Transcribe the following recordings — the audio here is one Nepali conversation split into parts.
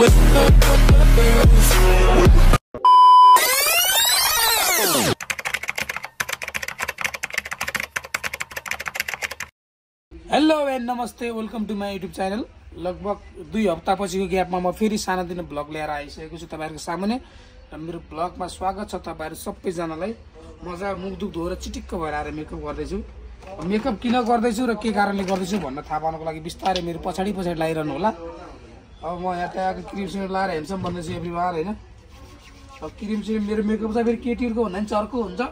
हेलो एन्ड नमस्ते, welcome to my YouTube channel. लगभग 2 हप्तापछिको ग्यापमा म फेरि सानोतिनो भ्लग लिएर आइसकेको छु तपाईहरुको सामुन्ने र मेरो भ्लगमा स्वागत छ तपाईहरु सबैजनालाई। मजा मुखदुख धोएर चिटिक्क भएर आएर मेकअप गर्दैछु। मेकअप किन गर्दैछु र के कारणले गर्दैछु भन्न थाहा पाउनको लागि बिस्तारै मेरो पछाडी लागिरहनु होला। अब म यहाँ त्यहाँको क्रिम सिम लाएर हेन्सम भन्दैछु एभ्रीवार हैन। अब क्रिम सिम मेरो मेकअप चाहिँ फेरि केटीहरुको भन्दा नि चर्को हुन्छ।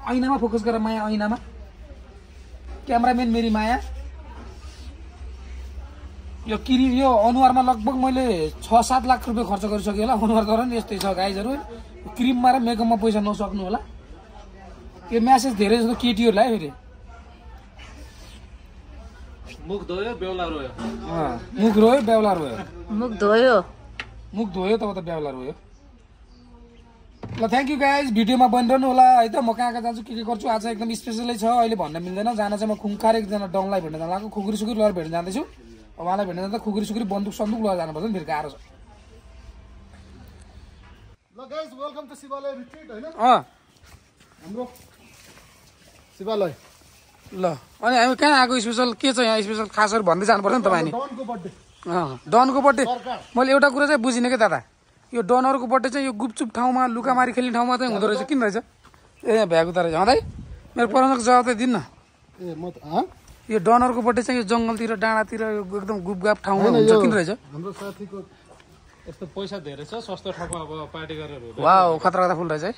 ऐनामा फोकस गर माया, ऐनामा। क्यामेराम्यान मेरी माया। यो क्रिम यो अनुहारमा लगभग मैले 6-7 लाख रुपैयाँ खर्च गरिसकेँ होला। अनुहार तर नि यस्तै छ गाइजहरु। क्रिममा र मेकअपमा पैसा नसक्नु होला। यो मेसेज धेरै जस्तो केटीहरुलाई फेरि मुख धोयो बेउला रोयो। मुख रोयो बेउला रोयो। मुख धोयो तब त बेउला रोयो। ल थ्यांक यू गाइज, भिडियोमा बनिरहनु होला है त। म कहाँ जान्छु के गर्छु आज एकदम स्पेशलै छ। अहिले भन्न मिल्दैन। जान चाहिँ म खुङखार एकजना डङलाई भेट्न जान लागेको। खुकुरी सुकुरी लएर भेट्न जाँदैछु। अब उहाँलाई भेट्न जाँदा खुकुरी सुकुरी बन्दुक सन्दुक लिएर जानुपर्छ नि, फेरि गाह्रो छ। ल गाइस, वेलकम टु शिवालय रिट्रिट हैन। हाम्रो शिवालय। ल अनि हामी कहाँ आएको स्पेशल के छ यहाँ स्पेशल खासहरू भन्दै जानुपर्छ नि तपाईँ। डनको बर्थडे। डनको बर्थडे। मैले एउटा कुरा चाहिँ बुझिनँ के दादा, यो डनरको बर्थडे चाहिँ यो गुपचुप ठाउँमा लुकामारी खेल्ने ठाउँमा चाहिँ हुँदो रहेछ। किन रहेछ? ए यहाँ भ्याएको त रहेछ हँदै। मेरो प्रश्नको जवाब चाहिँ दिन्न। ए म यो डनरको बर्थडे चाहिँ यो जङ्गलतिर डाँडातिर एकदम गुपगाप ठाउँमा हुन्छ। किन रहेछ? हाम्रो साथीको यस्तो पैसा धेरै छ, सस्तो ठाउँमा अब पार्टी गरेर हो। वाउ, खतरा फुल रहेछ है।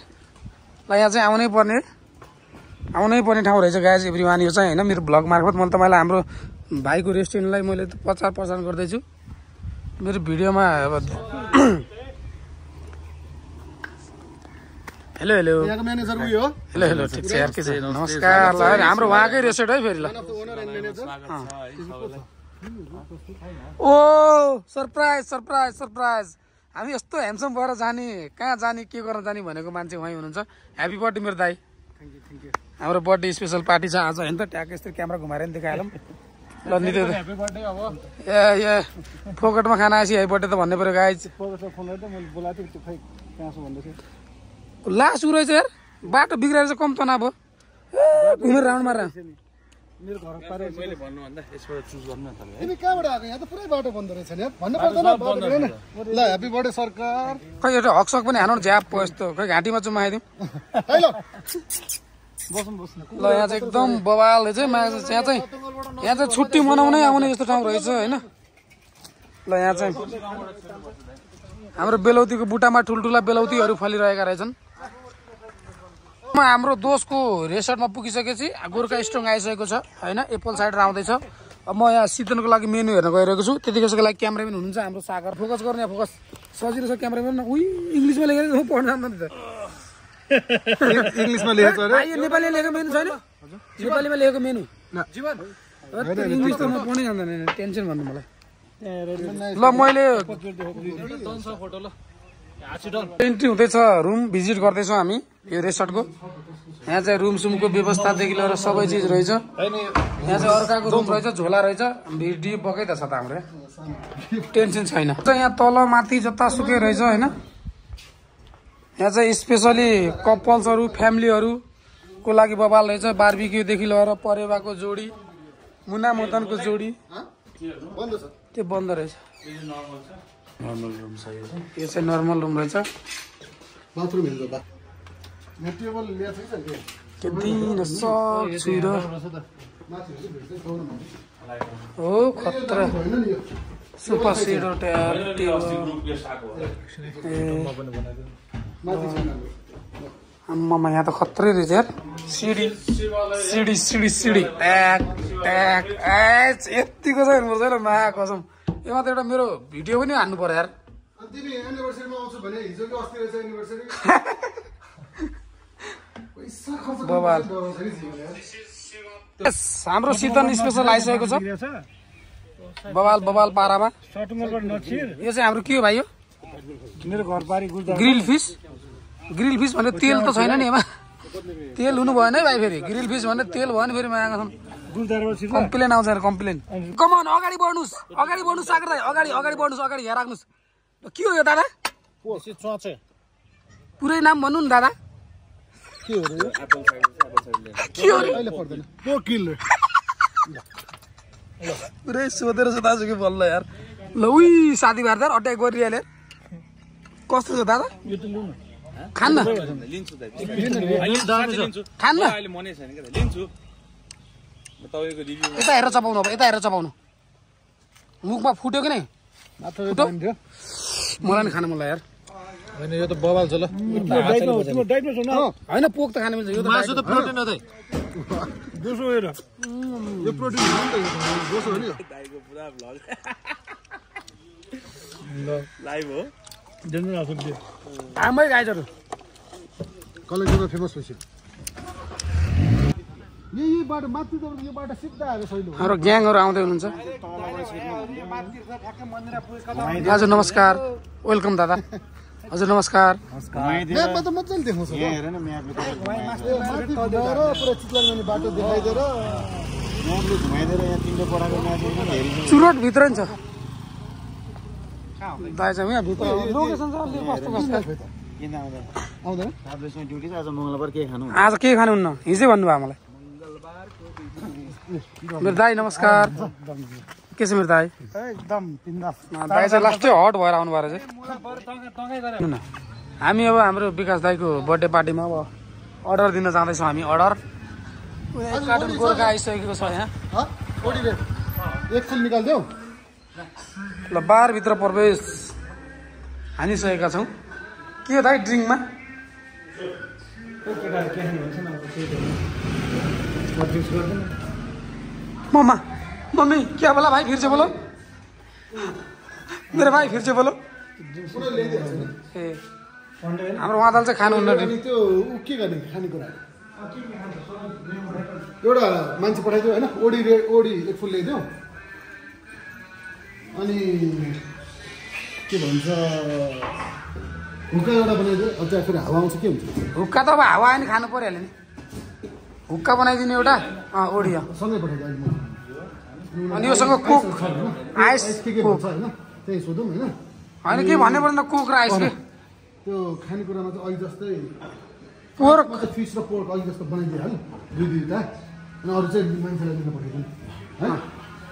ल यहाँ चाहिँ आउनै पर्ने ठाउँ रहेछ गाइज एभ्रीवान। यो चाहिँ हैन मेरो भ्लग मार्फत मैले तपाईँलाई हाम्रो भाइको रेस्टुरेन्टलाई मैले प्रचार गर्दैछु मेरो भिडियोमा। अब हेलो यहाँको म्यानेजर उयो हो। हेलो ठिक छ यार, के छ? नमस्कार। ल हाम्रो उहाँकै रेस्टुरेन्ट है फेरि। ल owner and manager. Oh surprise. हामी यस्तो ह्यान्डसम भएर जाने, कहाँ जाने, के गर्न जाने भनेको मान्छे उहाँ हुनुहुन्छ। ह्यापी बर्थडे मेरो दाइ। Thank you. हाम्रो बर्थडे स्पेशल पार्टी छ आज हैन त। ट्याक यस्तो क्यामेरा घुमाएर नि देखाइहालौँ। ल निते ह्यापी बर्थडे। अब ए फोकटमा खाना आएपछि ह्यापी बर्थडे त भन्नै पर्यो गाइज। प्रोफेसर फोन गर्दा मैले बोलाएको थिएँ, त्यो खै कहाँ छ भन्दै थियो। लास्ट उ रहेछ यार, बाटो बिग्रेर चाहिँ कम तनाव भयो। घुमेर राउन्ड मार। मेरो घर पारे मैले भन्नुभन्दा यसबाट चुज गर्नु थाल्यो। तिमी कहाँबाट आएको? यहाँ त पुरै बाटो बन्द रहेछ नि यार। भन्नु पर्दैन हैन। ल ह्यापी बर्थडे सरकार। खै एउटा हकसक पनि हानौ झ्याप पो यस्तो। खै घाँटीमा चुमाइदिउँ। है ल बस्नु। ल यहाँ चाहिँ एकदम बवाल रहेछ है। यहाँ चाहिँ छुट्टी मनाउनै आउने यस्तो ठाउँ रहेछ हैन। ल यहाँ चाहिँ हाम्रो बेलौतीको बुट्टामा ठुल्ठुला बेलौतीहरू फलिरहेका रहेछन्। म हाम्रो दोस्तको रेसर्टमा पुगिसकेपछि गोर्खा स्ट्रङ आइसकेको छ हैन। एप्पल साइडर आउँदैछ। अब म यहाँ सिजनको लागि मेनु हेर्न गइरहेको छु। त्यतिखेरको लागि क्यामेराम्यान हुनुहुन्छ हाम्रो सागर। फोकस गर्नु यहाँ, फोकस। सजिलो छ क्यामेराम्यान। उही इङ्ग्लिसमा लेखेर पढ्न जान्दैन त। इङ्ग्लिसमा लेखेको रे। यो नेपालीमा लेखेको मेनु छैन? नेपालीमा लेखेको मेनु जीवन इङ्ग्लिस त म पढ्नै जान्दैन। टेन्सन भन्नु मलाई। ल मैले एन्ट्री हुँदैछ, रुम भिजिट गर्दैछौँ हामी यो रेसर्टको। यहाँ चाहिँ रुम सुमको व्यवस्थादेखि लिएर सबै चिज रहेछ। यहाँ चाहिँ अर्काको रुम रहेछ, झोला रहेछ। भिडियो पकै त छ त हाम्रो, टेन्सन छैन। यहाँ तल माथि जतासुकै रहेछ होइन। यहाँ चाहिँ स्पेसली कपल्सहरू फ्यामिलीहरूको लागि बबाल रहेछ। बार्बिक्यूदेखि लिएर परेवाको जोडी, मुना मदनको जोडी। त्यो बन्द रहेछ। नर्मल रुम छ यो चाहिँ नर्मल रुम रहेछ। बाथरुम हेर्नु बा। टेबल ल्याएको छ के? के दिन सक्छु र हो खतरा सुपर सिडो टेबल। आम्मामा यहाँ त खत्रै रहेछ यार। सिडी ट्याक यतिको चाहिँ हेर्नुपर्छ है। मा कसम यसमा त एउटा मेरो भिडियो पनि हान्नु पर्यो यार। तिमी एनिभर्सरीमा आउँछु भने हिजो कि अस्ति रहेछ एनिभर्सरी। पैसा खर्च बबाल। हाम्रो सिजन स्पेशल आइसकेको छ बबाल पारामा। यो चाहिँ हाम्रो के हो भाइ? यो मेरो घर पारी ग्रिल फिस भने तेल त छैन नि यसमा। तेल हुनु भएन है भाइ। फेरि ग्रिल फिस भने तेल भयो नि फेरि मागा छन्। कम्प्लेन आउँछ कम्प्लेन। कमान अगाडि बढ्नुस् सागर दाइ। अगाडि बढ्नुस्, अगाडि यहाँ राख्नुस्। के हो यो दादा चोचे पुरै नाम भन्नु न दादा के हो रे यो के हो अहिले पर्दैन पोकिल पुरै सोधेर छ दाजु के बल्ल यार ल उही साथीभाइ दार अट्याक गरिहाले कस्तो छ दादा यो त लु न खान्न लिन्छु खान्न अहिले मनै छैन के लिन्छु तपाईको रिभ्यू यता हेरेर चपाउनु अब यता हेरेर चपाउनु मुखमा फुट्यो कि नै मात्र मलाई नि खान मन लाग्यो यार हैन यो त बवाल छ ल डाइटमा छ न होइन पोक त खान मिल्छ यो त मासु त प्रोटिन हो त दोस्रो हेर यो प्रोटिन हो नि त यो दोस्रो हो नि दाइको पुरा भ्लग लाइभ हो डेन्जर आछ दे आमै गाइजहरु कलेक्टरमा फेमस भइसक्यो यही बाटो माथि त यो बाटो सिधा आएको छैन हाम्रो ग्याङहरु आउँदै हुनुहुन्छ हजुर नमस्कार वेलकम दादा हजुर नमस्कार म्यापमा त मजाले देखाउँछ यहाँ हेर न म्यापले माथि गएर पुरा चितवन जाने बाटो देखाइदिएर म्यापले घुमाइदिएर यहाँ तिम्रो पढाएको म्याप हेरि चुरोट भित्र नि छ दाइ चाहिँ यहाँ भित्र लोकेसन छ अलि कस्तो कस्तो किन आउँदैन रातसँग ड्युटी छ आज मङ्गलबार के खानु आज के खानुहुन्न हिजै भन्नुभयो मलाई मेरो दाइ नमस्कार के छ मेरो दाइ एकदम बिन्दास दाइ चाहिँ लास्टै हट भएर आउनु भएर चाहिँ हामी अब हाम्रो विकास दाइको बर्थडे पार्टीमा अब अर्डर दिन जाँदैछौँ हामी अर्डर एक कार्टुन गोर्खा आइसकेको छ यहाँ ओडीले एक फुल निकाल्देऊ ल बारभित्र प्रवेश हानिसकेका छौँ के हो दाइ ड्रिङ्कमा मम्मा मम्मी क्या बोला भाई फिर से बोलो मेरे भाइ फिर से बोलो ए हाम्रो उहाँदाल चाहिँ खानुहुन्न अनि त्यो के गर्ने खानेकुरा एउटा मान्छे पठाइदियो होइन ओडी एक फुल ल्याइदियो अनि के भन्छ हुक्का एउटा बनाइदियो अझ फेरि हावा आउँछ के हुन्छ हुक्का त अब हावा आयो नि खानु परिहाल्यो नि हुक्का बनाइदिने एउटा ओडी सँगै पठाइदियो अहिले अनि योसँग कोक आइस के भन्छ होइन त्यही सोधौँ होइन होइन के भन्नु पर्दैन कोक र आइस के त्यो खानेकुरामा चाहिँ अहिले जस्तै पोर्क फिस र पोर्क अहिले जस्तो बनाइदियो है दुईवटा अनि अरू चाहिँ मान्छेलाई दिन पठाइदिनु है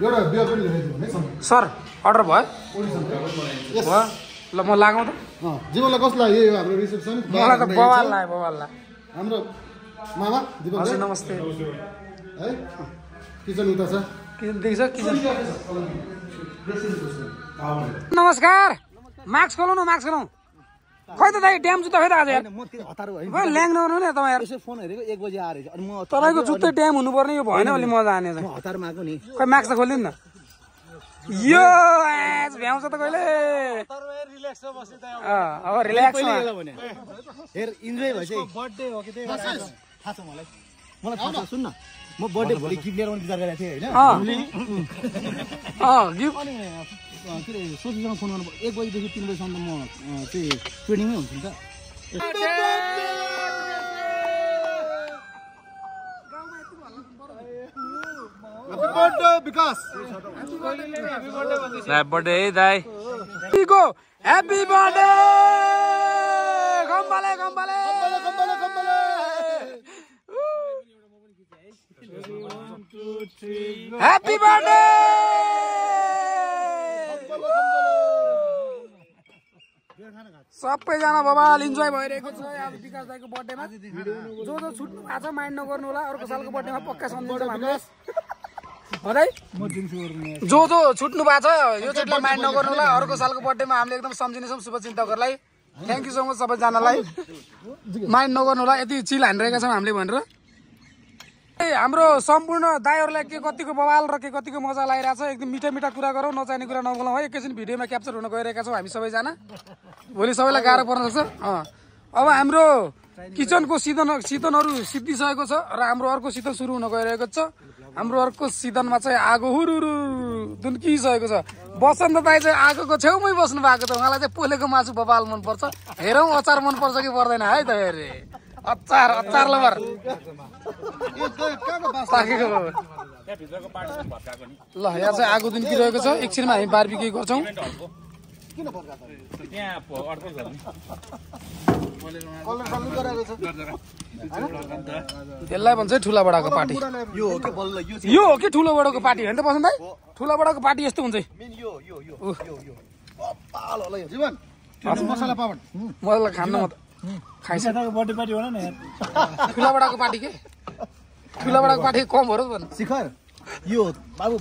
एउटा बिहा पनि ल्याइदिनु है सँगै सर अर्डर भयो ओडीसँग भयो ल म लागौँ त जीवनलाई कसलाई यही हो हाम्रो रिसेप्सन मलाई त बवाल लाग्यो बवाल लाग्यो हाम्रो मामा दिपक हजुर नमस्ते है किचन उता छ किचन देख्छ किचन नमस्कार मास्क खोलौँ न मास्क खोलौँ खै त दाइ ड्याम जुत्ता खै त आज यार ल्याङ नगर्नु नि तपाईँ यसो फोन हेरेको 1 बजे आएर अनि म तपाईँको जुत्तै ड्याम हुनुपर्ने यो भएन अलि मजा आने चाहिँ हतारमा आएको नि खै मास्क त खोलिदिनु न यो भ्याउँछ त कहिले अब रिल्याक्स हेर इन्जोय भएछ बर्थडे हो कि थाहा छ मलाई थाहा छ सुन न म बर्थडे भोलि गिफ्ट लिएर विचार गरेको थिएँ होइन गिफ्ट अनि के अरे सोचीसँग फोन गर्नु 1 बजीदेखि 3 बजीसम्म म चाहिँ ट्रेनिङमै हुन्छु नि त Happy birthday, Vikas. Happy birthday, Dai. Go. Happy birthday. Gambale, gambale. Kambale, kambale. Happy birthday. सबैजना बबाल इन्जोय भइरहेको छ आज विकास दाइको बर्थडेमा जो जो छुट्नु भएको छ माइन्ड नगर्नु होला अर्को सालको बर्थडेमा पक्का सम्झिन्छौँ हामीले है जो जो छुट्नु भएको छ यो चोटिलाई माइन्ड नगर्नु होला अर्को सालको बर्थडेमा हामीले एकदम सम्झिनेछौँ शुभचिन्तकहरूलाई थ्याङ्क यू सो मच सबैजनालाई माइन्ड नगर्नु होला यति चिल हानिरहेका छौँ हामीले भनेर हाम्रो सम्पूर्ण दाइहरूलाई के कतिको बवाल र के कतिको मजा लागिरहेको छ एकदम मिठा मिठा कुरा गरौँ नचाहिने कुरा नबोलौँ है एकैछिन भिडियोमा क्याप्चर हुन गइरहेका छौँ हामी सबैजना भोलि सबैलाई गाह्रो पर्न सक्छ अब हाम्रो किचनको सिजनहरू सिद्धिसकेको छ र हाम्रो अर्को सिजन सुरु हुन गइरहेको छ हाम्रो अर्को सिजनमा चाहिँ आगो हुरुरु दुन्किसकेको छ बसन्त दाइ चाहिँ आगोको छेउमै बस्नु भएको छ उहाँलाई चाहिँ पोलेको मासु बबाल मनपर्छ हेरौँ अचार मनपर्छ कि पर्दैन है त हेरे अचार अचार लबर ल यहाँ चाहिँ आगो दुन्किरहेको छ एकछिनमा हामी बारबिक्यू गर्छौँ किन फर्का त त्यहाँ अर्कै घर नि कलर कलर गराएको छ त्यसलाई भन्छ ठुला बडाको पार्टी यो हो के बल्ल यो हो कि ठुलो बडाको पार्टी होइन त बसन्त भाइ ठुला बडाको पार्टी यस्तो हुन्छ मेन यो पाल होला यो जीवन मसला पावन मलाई खान्न म त खाइसकेको बर्थडे पार्टी होला नि ठुला बडाको पार्टी के ठुला बडाको पार्टी कम हो र भन्नु शिखर यो बाबु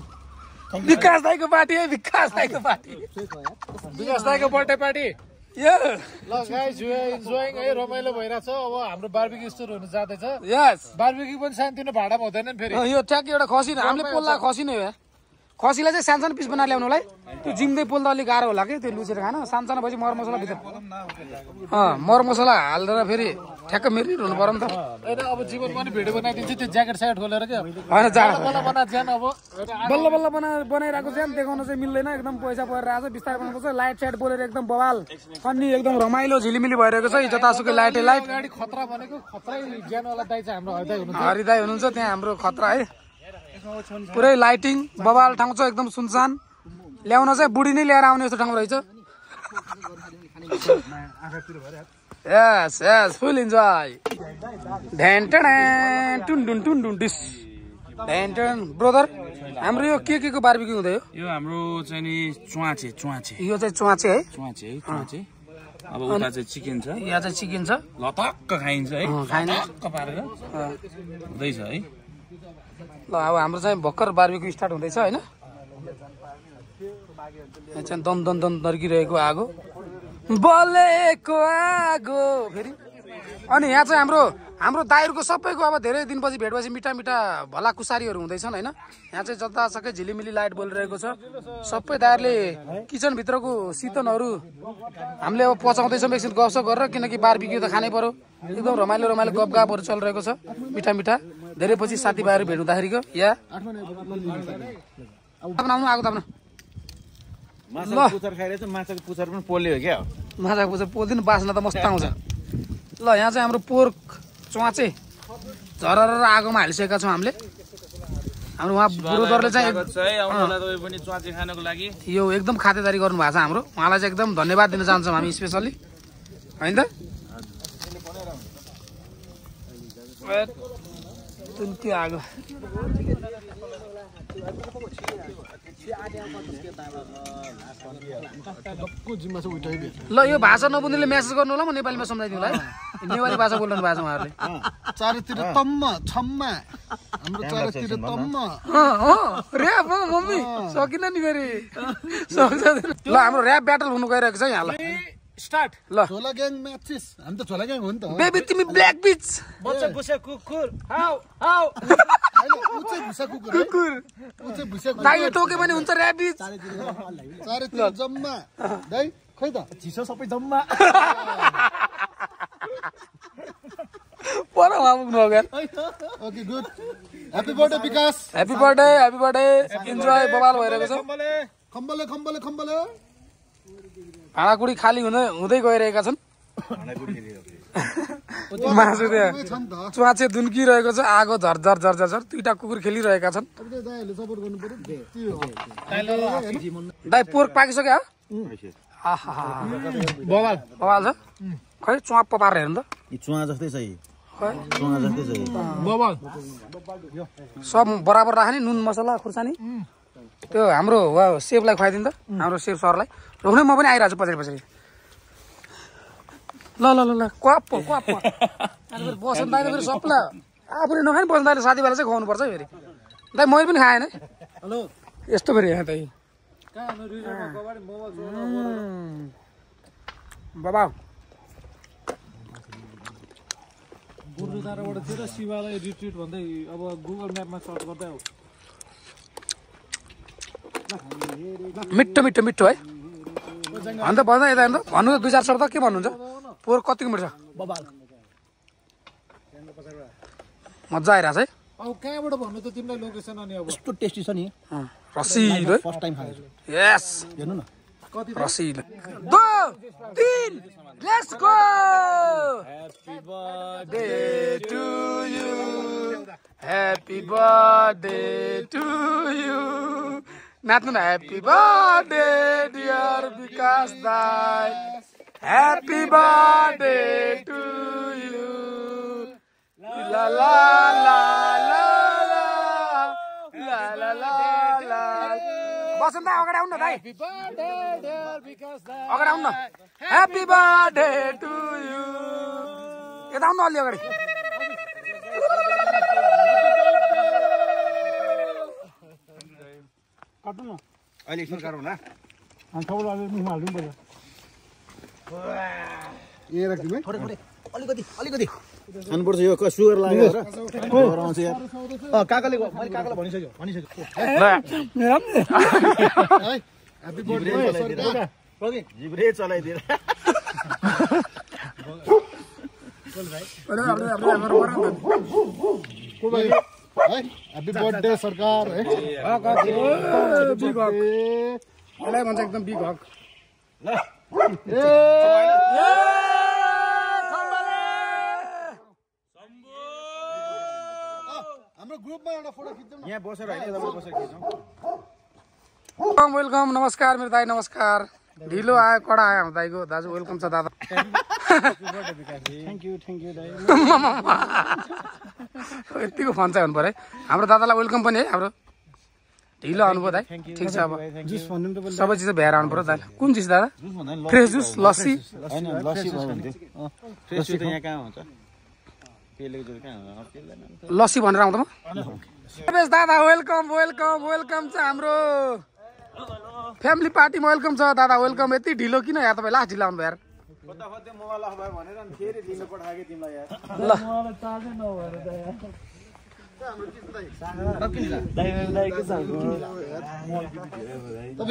विकास दाईको पार्टी है विकास दाईको पार्टी विकास दाईको बर्थडे पार्टी यो ल गाइस इन्जोइङ है रमाइलो भइरहेछ अब हाम्रो बार्बिक्यू सुरु हुन जाँदैछ यस बार्बिक्यू पनि सानोतिनो भाडामा हुँदैन नि फेरि यो ट्याक एउटा खसी हामीले पोल्दा खसी नै हो खसीलाई चाहिँ सानो पिस बनाएर ल्याउनुलाई त्यो जिम्दै पोल्दा अलिक गाह्रो होला कि त्यो लुचेर खान सानो भएपछि मरमसला भित्र मरमसला हालेर फेरि ठ्याक्क मिर्नी हुनु पर्यो नि त होइन अब जीवनमा पनि भिडियो बनाइदिन्छु त्यो ज्याकेट स्याकेट खोलेर क्या होइन जाडो बल्ल बना ज्यान अब बल्ल बल्ल बनाइरहेको चाहिँ देखाउन चाहिँ मिल्दैन एकदम पैसा परेर आएको छ बिस्तारै बनाउनुपर्छ लाइट साइट बोलेर एकदम बवाल अनि एकदम रमाइलो झिलिमिली भइरहेको छ जतासुकै लाइटै लाइट गाडी खतरा भनेको खतरै ज्यानवाला दाइ चाहिँ हाम्रो हरिदाई हुनुहुन्छ हरिदाई हुनुहुन्छ त्यहाँ हाम्रो खतरा है पुरै लाइटिङ बवाल ठाउँ छ एकदम सुनसान ल्याउन चाहिँ बुढी नै ल्याएर आउने जस्तो ठाउँ रहेछ यस यस फुल इन्जोय ब्रदर हाम्रो यो के को बार्बिक्यू हुँदै हो यो हाम्रो चाहिँ नि च्वाचे यो चाहिँ च्वाचे है च्वाचे अब उता चाहिँ चिकन छ यहाँ चाहिँ चिकन छ लतक्क खाइन्छ है खाइन लतक्क पारेर हुँदैछ है ल अब हाम्रो चाहिँ भर्खर बार्बिक्यू स्टार्ट हुँदैछ होइन यहाँ चाहिँ दम दम दम नर्किरहेको आगो बलेको आगो फेरि अनि यहाँ चाहिँ हाम्रो दाइहरूको सबैको अब धेरै दिनपछि भेटपछि मिठा मिठा भला कुसारीहरू हुँदैछन् होइन यहाँ चाहिँ जतासकै झिलिमिली लाइट बोलिरहेको छ सबै दाइहरूले किचनभित्रको शीतनहरू हामीले अब पचाउँदैछौँ एकछिन गफसफ गरेर किनकि बार्बिक्यू त खानै पर्यो एकदम रमाइलो रमाइलो गफगाफहरू चलिरहेको छ मिठा मिठा धेरै पछि साथीभाइहरू भेट हुँदाखेरिको या आउनु आगो ताप्नु माछाको पुच्छर खाइरहेछ माछाको पुच्छर पनि पोल्यो क्या माछाको पुच्छर पोल्दिनु बास्ना त मस्त आउँछ ल यहाँ चाहिँ हाम्रो पोर्क च्वाचे झरेर आगोमा हालिसकेका छौँ हामीले हाम्रो उहाँ बुढोदरले चाहिँ पनि च्वाचे खानको लागि यो एकदम खातेदारी गर्नु भएको छ हाम्रो उहाँलाई चाहिँ एकदम धन्यवाद दिन चाहन्छौँ हामी स्पेसल्ली होइन त त्यो आगो ल यो भाषा नबुझ्नेले मेसेज गर्नु होला म नेपालीमा सम्झाइदिनु होला है नेपाली भाषा बोल्नु भएको छ उहाँहरूले चारतिर तम्म छम्मा हाम्रो चारतिर तम्म ऱ्याप हो मम्मी सकिन नि फेरि ल हाम्रो ऱ्याप ब्याटल हुनु गइरहेको छ यहाँ ल स्टार्ट ल झोला ग्याङ म्याचेस हामी त झोला ग्याङ हो नि त बेबी तिमी ब्ल्याक बिच बच्चा गुसे कुकुर हाउ हाउ उचे भुसा कुकुर उचे भुसा दाइले टोक्यो भने हुन्छ ऱ्याबिच चारतिर जम्मा दाइ खै त चिसो सबै जम्मा पर उहाँ पुग्नु हो यार ओके गुड ह्यापी बर्थडे विकास ह्यापी बर्थडे इन्जोय बवाल भइरहेको छ खम्बले खम्बले खम्बले भाँडाकुडी खाली हुँदै गइरहेका छन् मासु त्यहाँ च्वाचे दुन्किरहेको छ आगो झरझर झरझर झर दुईटा कुकुर खेलिरहेका छन् दाइ पोर्क पाकिसक्यो बवाल छ खै च्वाप पारेर हेर्नु त चुवा जस्तै छ बबल सब बराबर राख्ने नुन मसला खुर्सानी त्यो हाम्रो सेफलाई खुवाइदिनु त हाम्रो सेफ सरलाई रोक्ने म पनि आइरहेको छु पछाडि पछाडि ल ल ल ल क्वाप बसन्त दाइले फेरि सबलाई आफूले नखाने बसन्त दाइले साथीभाइलाई चाहिँ खुवाउनु पर्छ फेरि दाइ मैले पनि खाएन हेलो यस्तो फेरि यहाँ दाइ बाबा गुरुद्वाराबाट चाहिँ शिवालय रिट्रिट भन्दै अब गुगल म्यापमा सर्च गर्दै हो मिठो मिठो मिठो है अन्त भन्दा यता हेर्नु भन्नु त 2-4 शब्द के भन्नुहुन्छ पोहोर कतिको मिठो छ मजा आइरहेछ है अब कहाँबाट भन्नु त तिमीलाई लोकेसन अनि अब यस्तो टेस्टी छ नि रसिलो फर्स्ट टाइम खाएको छु यस हेर्नु न रसिलो 2 3 let's go happy birthday to you happy birthday to you नाच्नु न ह्याप्पी बर्थडे डियर विकास दाई ह्याप्पी बर्थडे टु यु ला ला ला ला ला ला ला ला बसन्त अगाडि आउनु न दाइ अगाडि आउनु न ह्याप्पी बर्थडे टु यु यता आउनु अलि अगाडि काट्नु न अहिले एकछिन काटौँ न अनि सबैले अलि मुखमा हाल्नु पर्यो ए राख्दिनु है अलिकति खानुपर्छ यो सुगर लाग्यो र आउँछ यार काकाले मैले काकालाई भनिसक्यो ह्यापी बर्थडे जिब्रे चलाइदिएर ह्यापी बर्थडे सरकार है बिग हक मलाई भन्छ एकदम बिग हक हाम्रो ग्रुपमा एउटा फोटो खिच्छौँ यहाँ बसेर होइन यता बसेर खिचौँ वेलकम नमस्कार मेरो दाइ नमस्कार ढिलो आयो कडा आयो हाम्रो दाइको दाजु वेलकम छ दादा थ्याङ्क यू दाइ यतिको फन चाहिँ हुनु पर्यो है हाम्रो दादालाई वेलकम पनि है हाम्रो ढिलो आउनुभयो दाइ ठिक छ अब जुस भन्नु त सबै चिज भ्याएर आउनु पर्यो दाइ कुन चिज दादा फ्रेस जुस लस्सी होइन लस्सी भयो भने थियो फ्रेस त यहाँ कहाँ हुन्छ पेलेको जुस कहाँ हुन्छ लस्सी भनेर आउँदा म दादा वेलकम वेलकम वेलकम छ हाम्रो फ्यामिली पार्टीमा वेलकम छ दादा वेलकम यति ढिलो किन यार तपाईँ लास्ट ढिलो आउनु भयो यार खोज्दा खोज्दै मोबाइल अफ भयो भनेर अनि फेरि लिन पठाएको तिमीलाई यार ल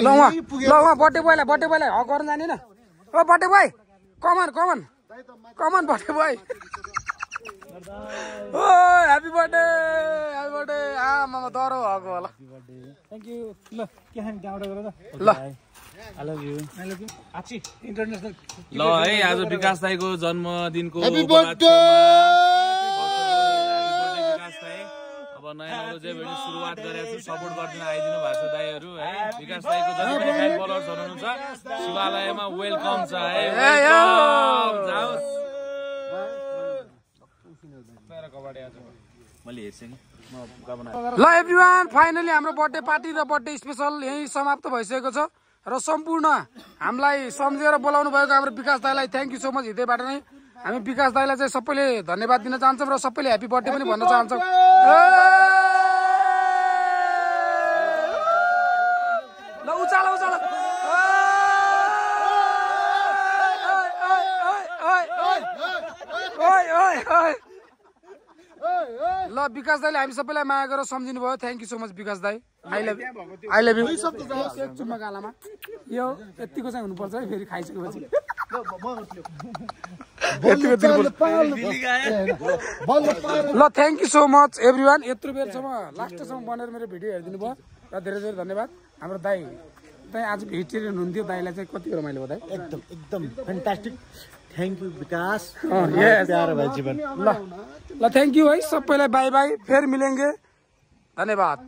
उहाँ बर्थडे बोयलाई हक गर्नु जाने न oh birthday boy come on birthday boy oh happy birthday आमा डह्रो हक होला थ्याङ्क यू ल के खाने त्यहाँबाट गएर ल आई लभ यु आछि इन्टरनेसनल ल है आज विकास दाईको जन्मदिनको ह्यापी बर्थडे विकास दाई अब नयाँ नौलो जे भिडियो सुरुवात गरेको छु सपोर्ट गरिदिन आइदिनु भएको छ दाईहरू है विकास दाईको जति पनि फ्यान फलोअर्सहरू हुनुहुन्छ शिवालयमा वेलकम छ है जाओस् मैले हेर्छु नि ल एभ्रिवान फाइनली हाम्रो बर्थडे पार्टी र बर्थडे स्पेसल यही समाप्त भइसकेको छ र सम्पूर्ण हामीलाई सम्झेर बोलाउनु भएको हाम्रो विकास दाईलाई थ्याङ्क यू सो मच हृदयबाट नै हामी विकास दाईलाई चाहिँ सबैले धन्यवाद दिन चाहन्छौँ र सबैले ह्याप्पी बर्थडे पनि भन्न चाहन्छौँ ल उचाल ल विकास दाईले हामी सबैलाई माया गरेर सम्झिनु भयो थ्याङ्क यू सो मच विकास दाई आई लभ यु एक चुम्मा गालामा यो यतिको चाहिँ हुनुपर्छ है फेरि खाइसकेपछि ल thank you so much everyone यत्रो बेरसम्म लास्टसम्म बनेर मेरो भिडियो हेरिदिनु भयो र धेरै धेरै धन्यवाद हाम्रो दाई चाहिँ आज भेजिटेरियन हुन्थ्यो दाईलाई चाहिँ कति रमाइलो भयो दाई एकदम फ्यान्टास्टिक थ्याङ्क यू विकास प्यारो भाइ जीवन ल थ्याङ्क यू है सबैलाई बाई बाई फेरि मिलेंगे धन्यवाद।